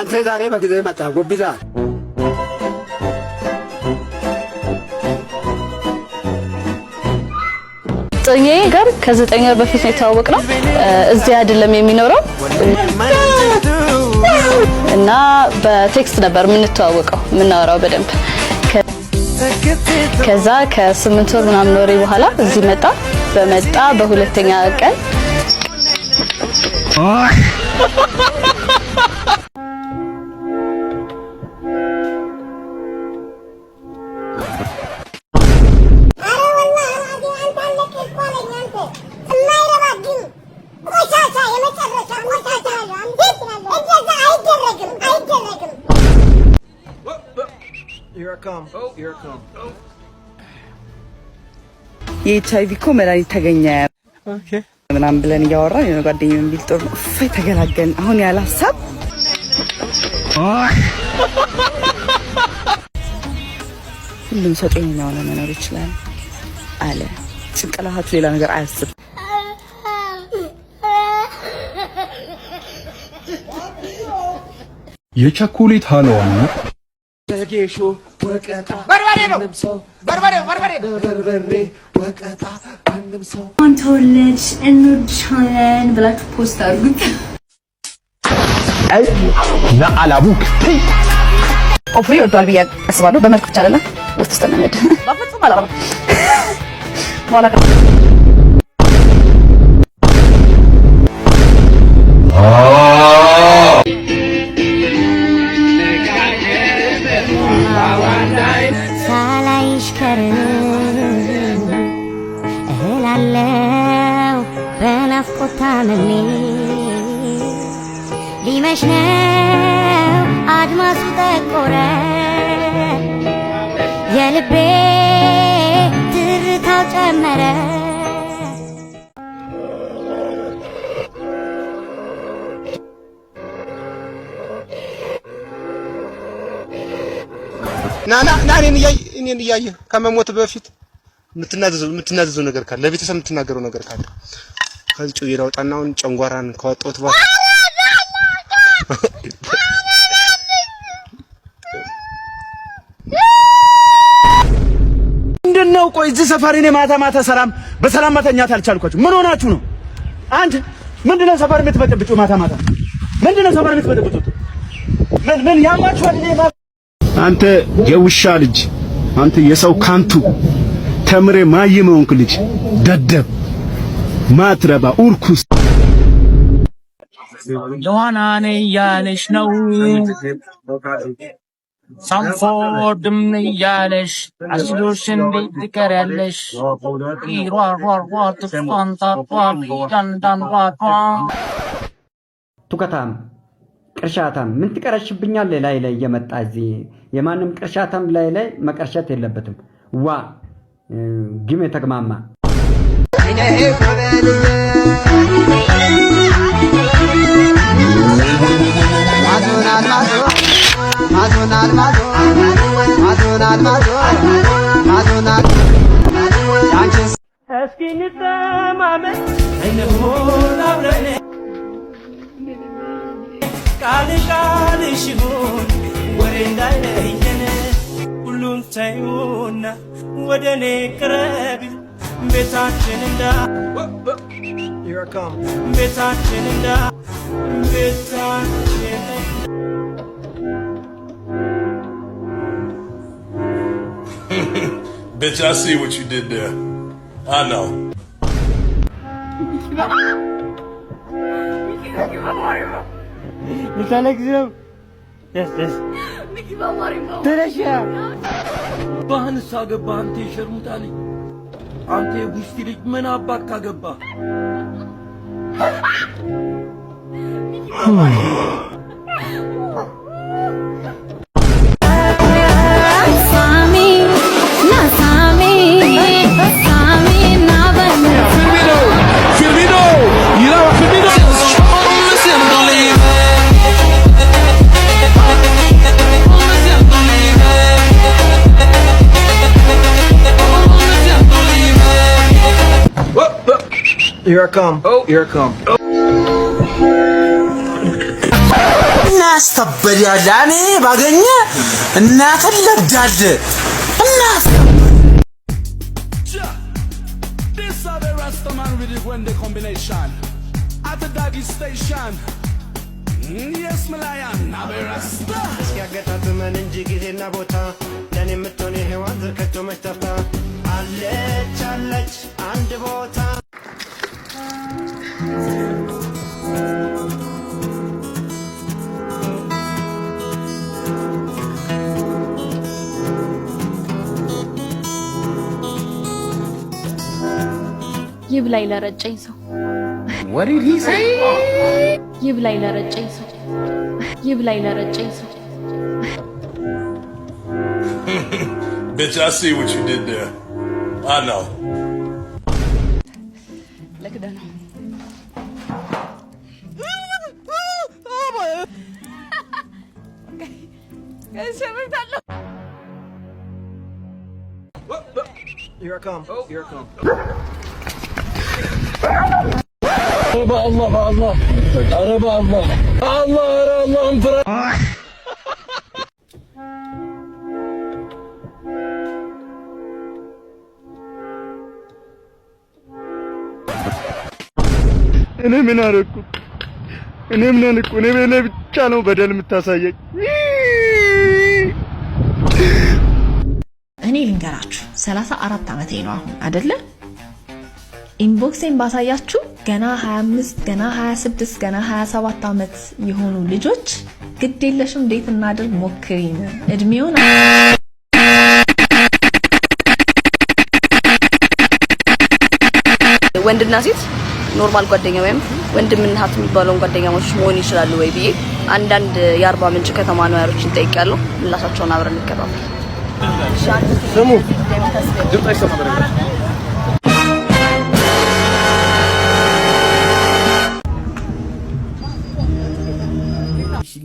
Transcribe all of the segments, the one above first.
አንተ ዛሬ በጊዜ መጣ ጎብዛ። ጥኜ ጋር ከ9 ወር በፊት ነው የተዋወቅነው። እዚህ አይደለም የሚኖረው እና በ text ነበር የምንተዋወቀው፣ የምናወራው በደንብ። ከዛ ከ8 ወር ምናምን ወሬ በኋላ እዚህ መጣ። በመጣ በሁለተኛ ቀን አይደረግም። Here I come. Oh, here I come. Oh. የኤች አይቪ እኮ መድኃኒት ተገኘ ምናምን ብለን እያወራን የሆነ ጓደኛዬ ቢል ጥሩ ነው። እፎይ ተገላገልን። አሁን ያለ ሀሳብ ሁሉም ሰው ጤነኛ ሆነ መኖር ይችላል አለ። ጭንቅላቱ ሌላ ነገር አያስብ። የቸኮሌት ሀላዋና በጌሾ ወቀጣ በርበሬ ነው። በርበሬ በርበሬ በርበሬ ወቀጣ ማንም ሰው እንኳን ተወለድሽ፣ እንወድሻለን ብላችሁ post አድርጉት። ነአላቡክ ኦፍሪ ይወደዋል ብዬ አስባለሁ። በመልክ ብቻ አይደለም፣ ውስጥ ውስጥ ነው። በፍጹም አላረም በኋላ ሳላይሽ ከርም እህላለው በናፍቆት ታምሜ፣ ሊመሽ ነው አድማሱ ጠቆረ፣ የልቤ ትርታው ጨመረ። ና ና ና፣ እኔን እያየህ፣ እኔን እያየህ ከመሞት በፊት የምትናዘዘው ነገር ካለ፣ ለቤተሰብ የምትናገረው ነገር ካለ፣ ከዚህ ጩቤ ላውጣና አሁን ጨንጓራን ካወጣሁት በኋላ። ምንድን ነው? ቆይ እዚህ ሰፈር እኔ ማታ ማታ ሰላም በሰላም መተኛት አልቻልኳችሁ። ምን ሆናችሁ ነው? አንተ ምንድን ነው ሰፈር የምትበጠብጩ? ማታ ማታ ምንድን ነው ሰፈር የምትበጠብጡት? ምን ምን ያማችኋል? እኔ አንተ የውሻ ልጅ፣ አንተ የሰው ካንቱ ተምሬ ማይም ሆንክ ልጅ፣ ደደብ፣ ማትረባ፣ ኡርኩስ። ጆዋና ነኝ እያለሽ ነው፣ ሳንፎርድም እያለሽ አስሎሽ እንዴት ትቀሪያለሽ? ሯሯሯ ትፋንታቷ እያንዳንዷ ቱከታም ቅርሻታም ምን ትቀረሽብኛለህ? ላይ ላይ እየመጣ እዚህ የማንም ቅርሻታም ላይ ላይ መቀርሸት የለበትም። ዋ ግም የተግማማ። እስኪ እንጠማመን እንሁን አብረን፣ ቃል ቃልሽ ይሁን፣ ወሬ እንዳይለየን። ሁሉን ተይውና ወደ እኔ ቅረቢ፣ ቤታችን እንዳ Here I come. ቤታችን እንዳ ቤታችን Bitch, I see what you did there. I know. ልታለቅስ ነው? ተነሽ። ባህንሳ ገባ። አንተ የሸርሙጣ ልጅ፣ አንተ የቡስቲ ልጅ፣ ምን አባት ካገባ? ሳሚ ና ሳሚ ሳሚ ና በል። Firmino! Firmino! Irá Firmino! Here I come. Oh, here I come. እና ያስተበዳለህ። እኔ ባገኘ እናትን ለብዳለህ እናት This are the Rastaman with the Gwende combination. At the doggy station. Yes, my lion, I'm a Rasta. እስኪያገጣጥመን እንጂ ጊዜና ቦታ ለእኔ የምትሆን የሔዋን ዘር ከቶ መች ጠፍታ አለች አለች አንድ ቦታ። ይብላኝ ለረጨኝ ሰው። What did he say? ይብላኝ ለረጨኝ ሰው። ይብላኝ ለረጨኝ ሰው። Bitch, I see what you did there. I know. ለክደህ ነው። Here I come. Here I come. በአላህ በአላህ፣ ኧረ በአላህ አላህ፣ ኧረ አላህን ፍራ። እኔ ምን አደረኩ? እኔ ምን አደረኩ? እኔ በእኔ ብቻ ነው በደል የምታሳየኝ። እኔ ልንገራችሁ፣ 34 ዓመቴ ነው አሁን አደለ? Inbox ኤን ባሳያችሁ ገና 25፣ ገና 26፣ ገና 27 ዓመት የሆኑ ልጆች ግድ የለሽም date እናድርግ ሞክሪን እድሜውን ወንድና ሴት normal ጓደኛ ወይም ወንድምና እህት የሚባለውን ጓደኛሞች መሆን ይችላሉ ወይ ብዬ አንዳንድ የአርባ ምንጭ ከተማ ነዋሪዎችን ጠይቄያለሁ። ምላሻቸውን አብረን እንከታተል። ስሙ፣ ድምፅ አይሰማም በነገራችን።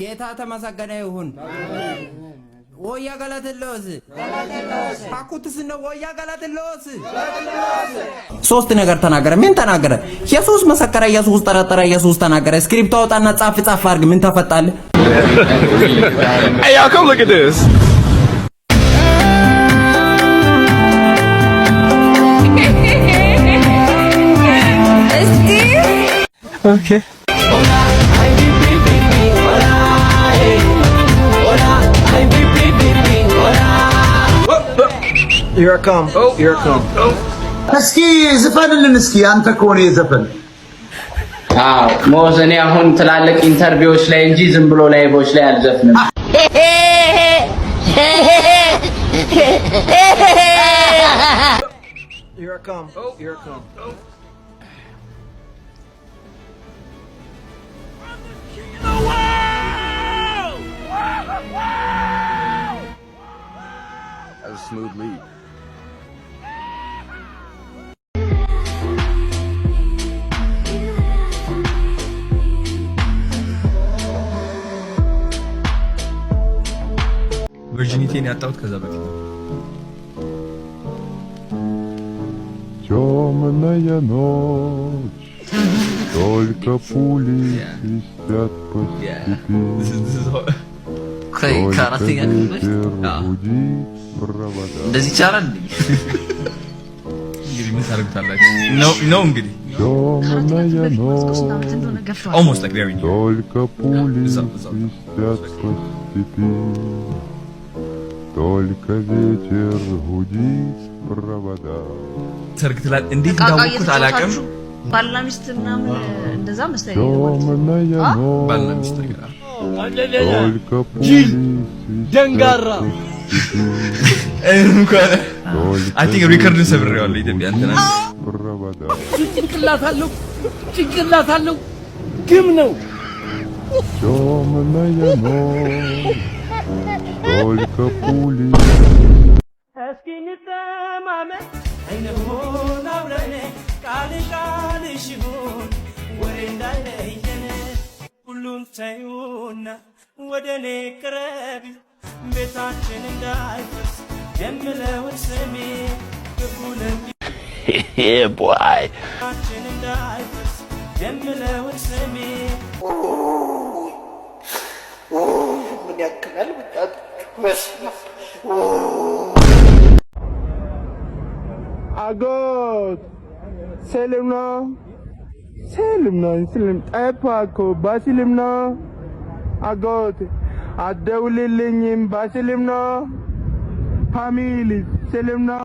ጌታ ተመሰገነ ይሁን። ወያ ገለትሎስ አኩትስ ነው። ወያ ገለትሎስ ሶስት ነገር ተናገረ። ምን ተናገረ? ኢየሱስ መሰከረ፣ ኢየሱስ ጠረጠረ፣ ኢየሱስ ተናገረ። እስክሪፕቶ አውጣና ጻፍ ጻፍ አድርግ። ምን ተፈጣለ? Hey, y'all, come look at this. Okay. Here I come. Here I come. እስኪ ዝፈንልን እስኪ አንተ ከሆነ የዘፈን አዎ ሞዝ፣ እኔ አሁን ትላልቅ interview ዎች ላይ እንጂ ዝም ብሎ live ኦች ላይ አልዘፍንም። Here I come. Here I come. That was a smooth lead. Virginity ን ያጣሁት ከዛ በፊት ነው። Темная ночь, только пули свистят по степи. ቆይ Только ከአራተኛ ክፍል በፊት ветер гудит в проводах. እንደዚህ ይቻላል እንዴ? እንግዲህ ምን ታደርጉታላችሁ? ነው ነው እንግዲህ Темная ночь, almost like very near. только пули እዛው እዛው свистят по степи. Только ветер гудит в проводах. ሰርግ ትላል እንዴት ዕቃ ዕቃ እንዳወቅኩት አላውቅም። እየተጫወታችሁ ባልና ሚስት ምናምን እንደዛ መሰለኝ። Темная ባልና ሚስት ночь, ነገር только пули ደንጋራ свистят по степи. እንኳን I think record ኡን ሰብሬዋለሁ። ኢትዮጵያ እንትና Провода. ጭንቅላት አለው፣ ጭንቅላት አለው፣ ግም ነው። Темная ночь, только пули. እስኪ እንተማመን እንሁን አብረን ቃል ቃልሽ ይሁን ወሬ እንዳይለየን ሁሉን ተይውና ወደ እኔ ቅረቢ ቤታችን እንዳይፈርስ የምለውን ስሚ ክፉ Yeah, boy. ለቤታችን እንዳይፈርስ የምለውን ስሚ። ያክላል ወጣቶቹ። በስመ አብ። አጎት ሰላም ነው? ሰላም ነው። ሰላም ጠፋህ እኮ፣ በሰላም ነው? አጎት አትደውልልኝም? በሰላም ነው? Family ሰላም ነው?